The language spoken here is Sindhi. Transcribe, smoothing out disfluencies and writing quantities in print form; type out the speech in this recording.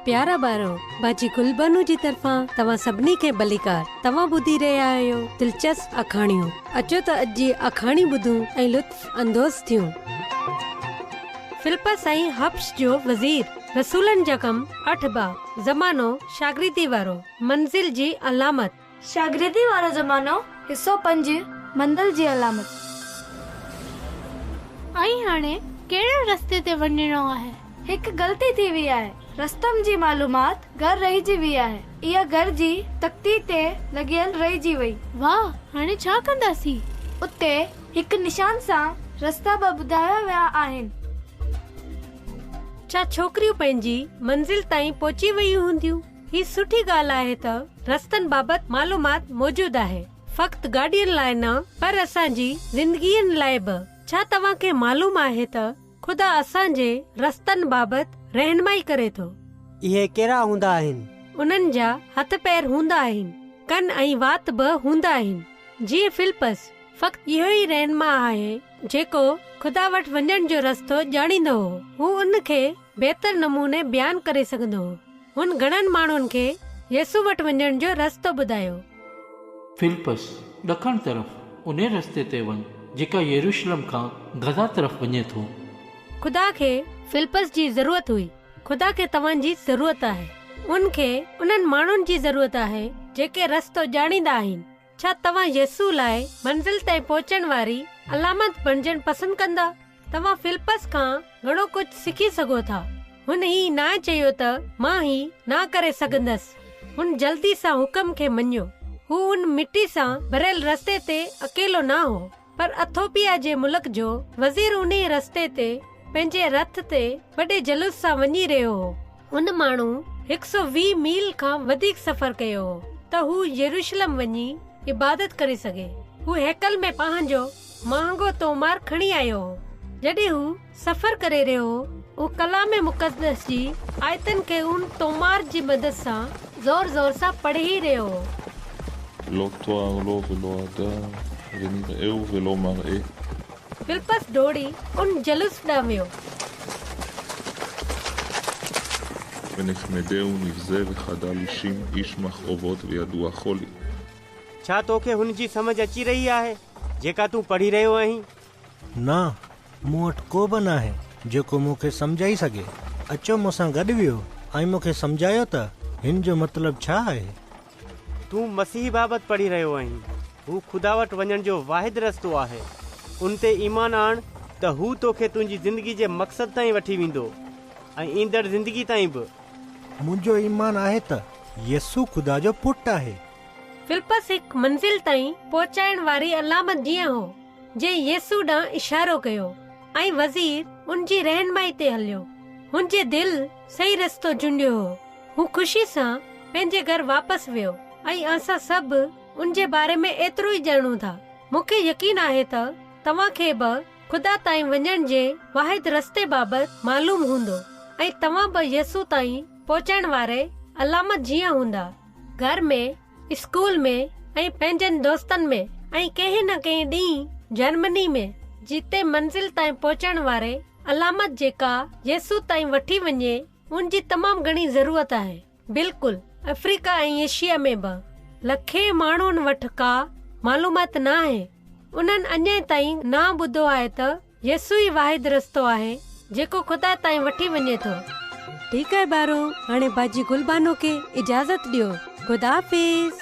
پيارا ٻارو، باجي گلبانو جي طرفان توهان سڀني کي ڀليڪار. توهان ٻڌي رهيا آهيو دلچسپ آکاڻيون. اچو ته اڄ جي آکاڻي ٻڌون ۽ لطف اندوز ٿيون. فلپس ۽ حبش جو وزير، رسولن جا ڪم، اٺ باب، زمانو شاگردي وارو، منزل جي علامت. شاگردي وارو زمانو، حصو پنج، منزل جي علامت. ۽ هاڻي ڪهڙي رستي تي وڃڻو آهي؟ هڪ غلطي ٿي وئي آهي. رستن جي معلومات گهر رهجي وئي آهي. اها گهر جي تختي تي لڳيل رهجي وئي. واهه، هاڻي ڇا ڪنداسين؟ اتي هڪ نشان سان رستا به ٻڌايا ويا آهن. ڇا ڇوڪريون پنهنجي منزل تائين پهچي ويون هونديون؟ هي سٺي ڳالهه آهي ته رستن بابت معلومات موجود آهي. فقط گاڏين لاء نه پر اسان جي زندگين لاء به. ڇا توهان کي معلوم آهي ته خدا اسان جي رستن بابت رهنمائي ڪري ٿو؟ اهي ڪهڙا هوندا آهن؟ انهن جا هٿ پير هوندا آهن، ڪن ۽ وات به هوندا آهن. جيئن فلپس فقط اهو ئي رهنما آهي جيڪو خدا وٽ وڃڻ جو رستو ڄاڻيندو هو. هو ان کي بهتر نموني بيان ڪري سگهندو هو. هن گهڻن ماڻهن کي يسوع وٽ وڃڻ جو رستو ٻڌايو. فلپس، ڏکڻ طرف انهي رستي تي وڃ، جيڪا يروشلم کان غزه طرف وڃي ٿو. خدا کي فلپس جي ضرورت هئي. خدا کي توهان جي ضرورت آهي. ان کي انهن ماڻهن جي ضرورت آهي جيڪي رستو ڄاڻيندا آهن. ڇا توهان يسوع لاء منزل تائين پهچڻ واري علامت بڻجڻ پسند ڪندا؟ توهان فلپس کان گهڻو ڪجهه سکي سگهو ٿا. هن هي نه چيو ته مان هي نه ڪري سگهندس. هن جلدي سان حڪم کي مڃيو. هو ان مٽي سان ڀريل رستي تي اڪيلو نه هو، پر اٿوپيا جي ملڪ جو وزير انهي رستي تي پنهنجي رٿ تي وڏي جلوس سان وڃي رهيو هو. ان ماڻهو هڪ سو 20 ميل کان وڌيڪ سفر ڪيو هو ته هو يروشلم وڃي عبادت ڪري سگهي. هو هيڪل ۾ پنهنجو مهانگو طومار کڻي آيو هو. جڏهن هو سفر ڪري رهيو هو، هو ڪلام مقدس جي آيتن کي ان طومار جي مدد سان زور زور سان پڙهي رهيو هو. לא תואר לו ולא הדר, ונראהו ולא מראה. فلپس ڊوڙي ان جلوس ڏانهن ويو. ונחמדהו נבזה וחדל אישים, איש מכאובות וידוע חולי. छा तोखे हुन जी सम्झ अची रही आहे, जेका तूं पढ़ी रहियो आहीं? न, मूं वटि को बि नाहे जेको मूंखे सम्झाई सघे। अचो मूंसां गॾु विहो ऐं मूंखे सम्झायो त हिन जो मतिलबु छा आहे। तूं मसीह बाबति पढ़ी रहियो आहीं। हू ख़ुदा वटि वञण जो वाहिद रस्तो आहे। उन ते ईमान आण त हू तोखे तुंहिंजी ज़िंदगी जे मक़सद ताईं वठी वेंदो ऐं ईंदड़ ज़िंदगी ताईं बि। मुंहिंजो ईमान आहे त यसू ख़ुदा जो पुटु आहे। فلپس هڪ منزل تائين پهچائڻ واري علامت جيئن هو، جنهن يسوع ڏانهن اشارو ڪيو ۽ وزير ان جي رهنمائي تي هليو. هن جي دل صحيح رستو چونڊيو هو. هو خوشي سان پنهنجي گهر واپس ويو ۽ اسان سڀ ان جي باري ۾ ايترو ئي ڄاڻون ٿا. مون کي يقين آهي ته توهان کي به خدا تائين وڃڻ جي واحد رستي بابت معلوم هوندو ۽ توهان به يسوع تائين پهچڻ واري علامت جيان هوندا. گهر ۾، اسڪول ۾ ۽ پنهنجن دوستن ۾ ۽ ڪنهن نه ڪنهن ڏينهن جرمني ۾، جتي منزل تائين پهچڻ واري علامت جيڪا يسوع تائين وٺي وڃي، ان جي تمام گهڻي ضرورت آهي. بلڪل آفريڪا ۽ ايشيا ۾ به لکين ماڻهن وٽ ڪا معلومات نه آهي. انهن اڃا تائين نه ٻڌو آهي ته يسوع ئي واحد رستو آهي جيڪو خدا تائين وٺي وڃي ٿو. ٺيڪ آهي ٻارو، هاڻي باجي گلبانو کي اجازت ڏيو. خدا حافظ.